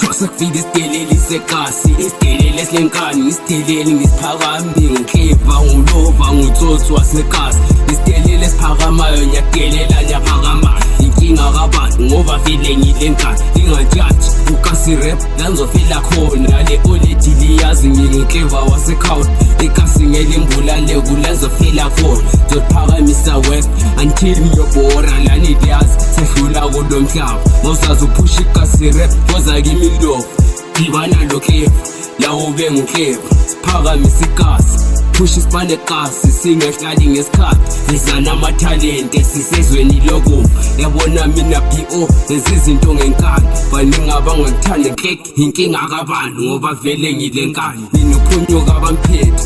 Sho sekufika isideleli sekasi, isideleli esilenkani, isideleli ngisiphakami, ngikleva, ngulova, ngutsotsi wasekasi. Isideleli esiphakamayo, ngiyadelela, ngiyaphakama. Inkinga kabani ngoba vele ngilenkani, ningajaji ukasi rap la ngizofela khona. Le oledi liyazi ngingukleva wasekhawut, ikasi ngelimbulale kula ngizofela khona. Ngizophakamisa west until ngiyobhora lani, liyazi sehlula kulo mhlaba. Mawusazi uphusha ikasi rap, koza kimi ilova, dibana lo kleva la, ube ngukleva, siphakamisa ikasi, phusha isibane kasi, singahlali ngesikhathi, vezana amathalente, sisezweni lokufa. Yabona mina bo ngenza izinto ngenkani, baningi abangangithandi nhlek, inkinga kabani ngoba vele ngile nkani. Nginophunyuka abamphethe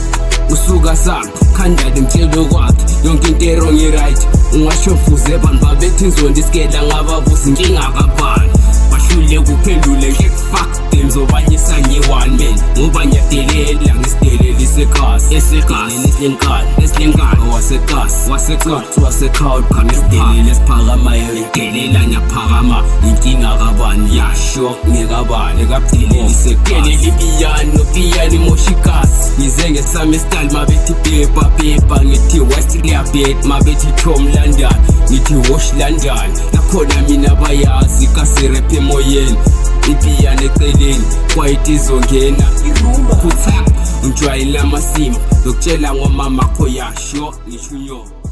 usuka sami khanda limtshelo kwakhe, yonke into e-wrong i-right ungasho fuze bantu babethi inzondo isikela ngabavusa, inkinga kabani bahlule kuphendule nje. Fuck them, zobanyisa nge-one man ngoba ngiyadelela, ngisidelela isekasi, esekasi esilenkani, esilenkani, wasekasi, wasekasi, wasekhawut. Ngisidelele esiphakamayo, ngidelela, ngiyaphakama, inkinga kabani yasho ngekabani ekabudelela isedelela ipiyano, piyano imosha ikasi. Ngize ngesami style, mabethi pepa pepa ngithi west liyabet, mabethi tom London ngithi wash London, nakhona mina bayazi kasi rap emoyeni, ipiyano eceleni kwayiti izongena irumba phutha, ngijwayele amasimba, ngokutshela ngomamakho yasho ngisho unyoko.